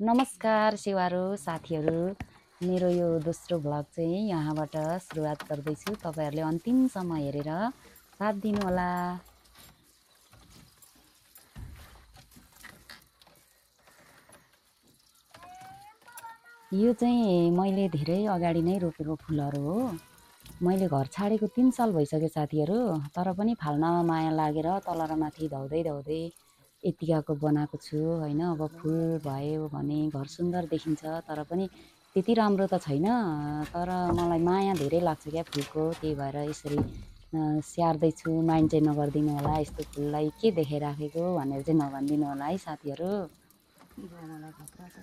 नमस्कार सेवारो साथीहरू, मेरो यो दोस्रो भ्लग चाहिँ यहाँबाट सुरुवात गर्दैछु। तपाईहरुले अन्तिमसम्म हेरेर साथ दिनुहोला। यो चाहिँ मैले धेरै अगाडि नै रोपेको फुलहरू हो। मैले घर छाडेको 3 साल भइसक्यो साथीहरू, तर पनि फाल्न माया लागेर तल र माथि धाउँदै धाउँदै यतिकाको बनाएको छु हैन। अब फुल भयो भने घर सुन्दर देखिन्छ, तर पनि त्यति राम्रो त छैन, तर मलाई माया धेरै लाग्छ क्या फुलको। त्यही भएर यसरी स्याहार्दै छु। माइन्ड चाहिँ नगर्दिनु होला, यस्तो फुललाई के देखाइराखेको भनेर चाहिँ नभनिदिनु होला है साथीहरू। मलाई खतरा छ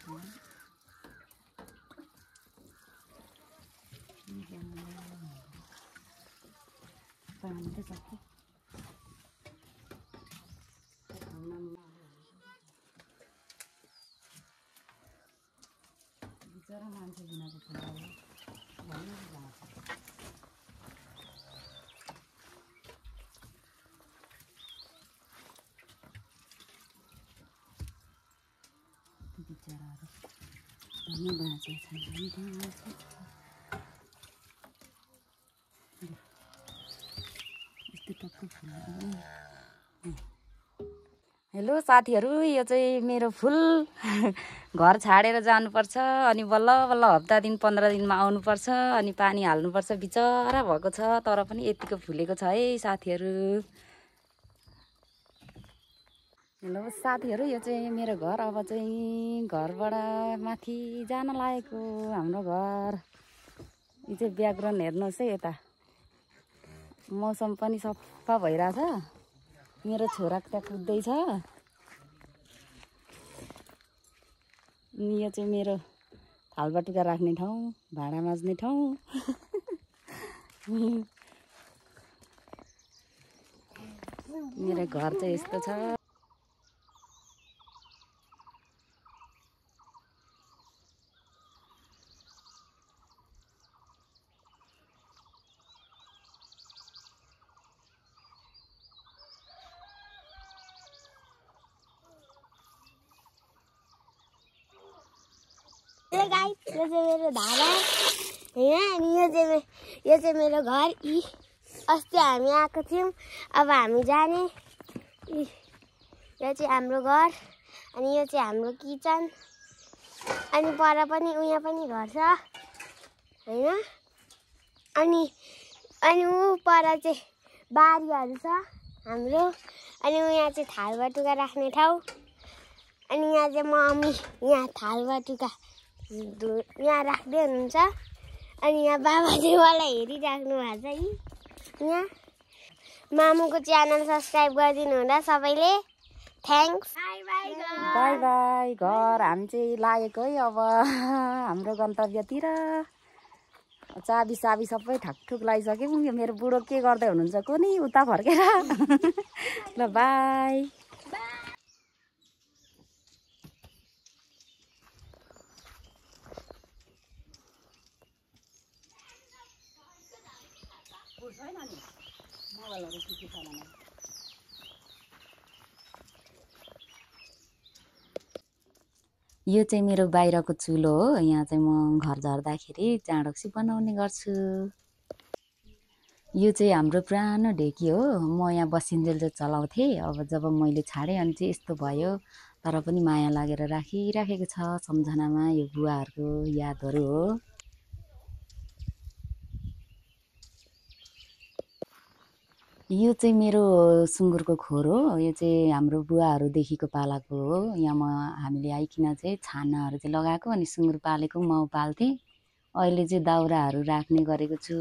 बिचरा मान्छे बिनाको फुलहरू भन्नु जान्छ। बिचराहरू भन्नु बाँचेको छैन। हेलो साथीहरू, यो चाहिँ मेरो फुल घर छाडेर जानुपर्छ, अनि बल्ल बल्ल हप्ता दिन 15 दिनमा आउनुपर्छ, अनि पानी हाल्नुपर्छ। बिचरा भएको छ, तर पनि यतिको फुलेको छ है साथीहरू। हेलो साथीहरू, यो चाहिँ मेरो घर। अब चाहिँ घरबाट माथि जान लागेको हाम्रो घर। यो चाहिँ ब्याकग्राउन्ड हेर्नुहोस् है, यता मौसम पनि सफा भइरहेछ। मेरो छोरा त्यहाँ कुद्दैछ। अनि यो चाहिँ मेरो थालबटुका राख्ने ठाउँ, भाँडा माझ्ने ठाउँ। मेरो घर चाहिँ यस्तो छ। यो चाहिँ मेरो धारा होइन, अनि यो चाहिँ मेरो घर। अस्ति हामी आएको थियौँ, अब हामी जाने। यो चाहिँ हाम्रो घर, अनि यो चाहिँ हाम्रो किचन, अनि पर पनि उहाँ पनि घर छ होइन। अनि ऊ पर चाहिँ बारीहरू छ हाम्रो, अनि उहाँ चाहिँ थालबटुका राख्ने ठाउँ, अनि यहाँ चाहिँ मम्मी यहाँ थालबटुका यहाँ राख्दै हुनुहुन्छ, अनि यहाँ बाबा चाहिँ मलाई हेरिराख्नु भएको छ। यहाँ मामुको च्यानल सब्सक्राइब गरिदिनु होला सबैले। थ्याङ्क्स। By by. घर हामी चाहिँ लागेको है अब हाम्रो गन्तव्यतिर। चाबी साबी सबै ठकठुक लगाइसक्यौँ। यो मेरो बुढो के गर्दै हुनुहुन्छ कुनी उता फर्केर। ल बाई। यो चाहिँ मेरो बाहिरको चुलो हो। यहाँ चाहिँ म घर झर्दाखेरि चाँडोक्सी बनाउने गर्छु। यो चाहिँ हाम्रो पुरानो ढेकी हो। म यहाँ बसिन्जेल चाहिँ चलाउँथेँ। अब जब मैले छाडेँ अनि चाहिँ यस्तो भयो, तर पनि माया लागेर राखिराखेको छ सम्झनामा। यो बुवाहरूको यादहरू हो। यो चाहिँ मेरो सुँगुरको खोर हो। यो चाहिँ हाम्रो बुवाहरूदेखिको पालाको हो। यहाँ हामीले आइकन चाहिँ छानाहरू चाहिँ लगाएको, अनि सुँगुर पालेको माउ पाल्थेँ। अहिले चाहिँ दाउराहरू राख्ने गरेको छु।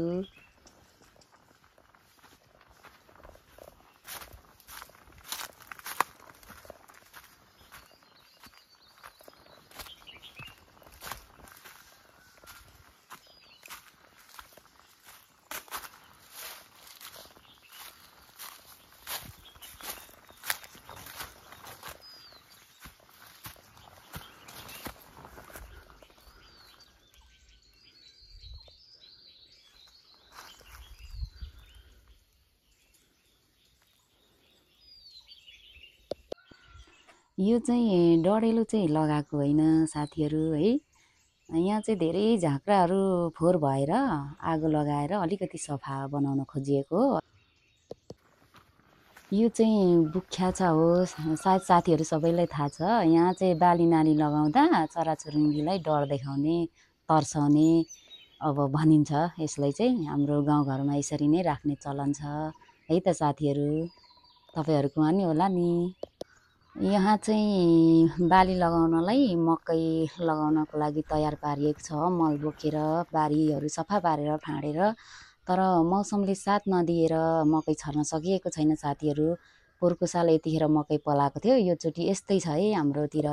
यो चाहिँ डढेलो चाहिँ लगाएको होइन साथीहरू है। यहाँ चाहिँ धेरै झाँक्राहरू फोहोर भएर आगो लगाएर अलिकति सफा बनाउन खोजिएको। यो चाहिँ बुख्या छ हो, सायद साथीहरू सबैलाई थाहा छ। यहाँ चाहिँ बाली नाली लगाउँदा चराचुरुङ्गीलाई डर देखाउने, तर्साउने अब भनिन्छ यसलाई चाहिँ। हाम्रो गाउँघरमा यसरी नै राख्ने चलन छ है त साथीहरू, तपाईँहरूकोमा नि होला नि। यहाँ चाहिँ बाली लगाउनलाई मकै लगाउनको लागि तयार पारिएको छ, मल बोकेर बारीहरू सफा पारेर फाँडेर। तर मौसमले साथ नदिएर मकै छर्न सकिएको छैन साथीहरू। पोहोरको साल यतिखेर मकै पलाएको थियो, योचोटि यस्तै छ है हाम्रोतिर।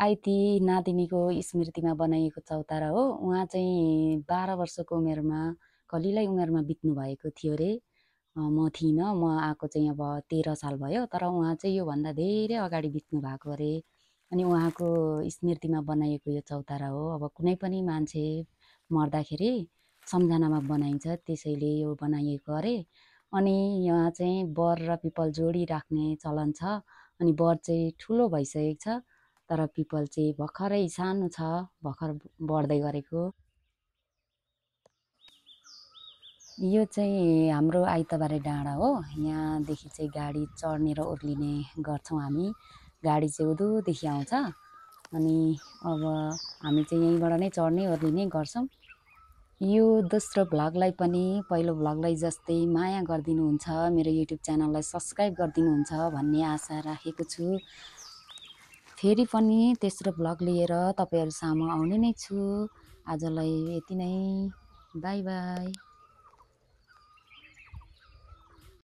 आइती नातिनीको स्मृतिमा बनाइएको चौतारा हो। उहाँ चाहिँ 12 वर्षको उमेरमा, कलिलै उमेरमा बित्नु भएको थियो अरे। म थिइनँ, म आएको चाहिँ अब 13 साल भयो। तर उहाँ चाहिँ योभन्दा धेरै अगाडि बित्नु भएको अरे। अनि उहाँको स्मृतिमा बनाइएको यो चौतारा हो। अब कुनै पनि मान्छे मर्दाखेरि सम्झनामा बनाइन्छ, त्यसैले यो बनाइएको अरे। अनि यहाँ चाहिँ बर र पिपल जोडी राख्ने चलन छ। अनि बर चाहिँ ठुलो भइसकेको छ, तर पिपल चाहिँ भर्खरै सानो छ, भर्खर बढ्दै गरेको। यो चाहिँ हाम्रो आइतबारे डाँडा हो। यहाँदेखि चाहिँ गाडी चढ्ने र ओर्लिने गर्छौँ हामी। गाडी चाहिँ उँधोदेखि आउँछ, अनि अब हामी चाहिँ यहीँबाट नै चढ्ने ओर्लिने गर्छौँ। यो दोस्रो भ्लगलाई पनि पहिलो भ्लगलाई जस्तै माया गरिदिनुहुन्छ, मेरो युट्युब च्यानललाई सब्सक्राइब गरिदिनुहुन्छ भन्ने आशा राखेको छु। फेरि पनि तेस्रो भ्लग लिएर तपाईँहरू सामु आउने नै छु। आजलाई यति नै, बाई बाई।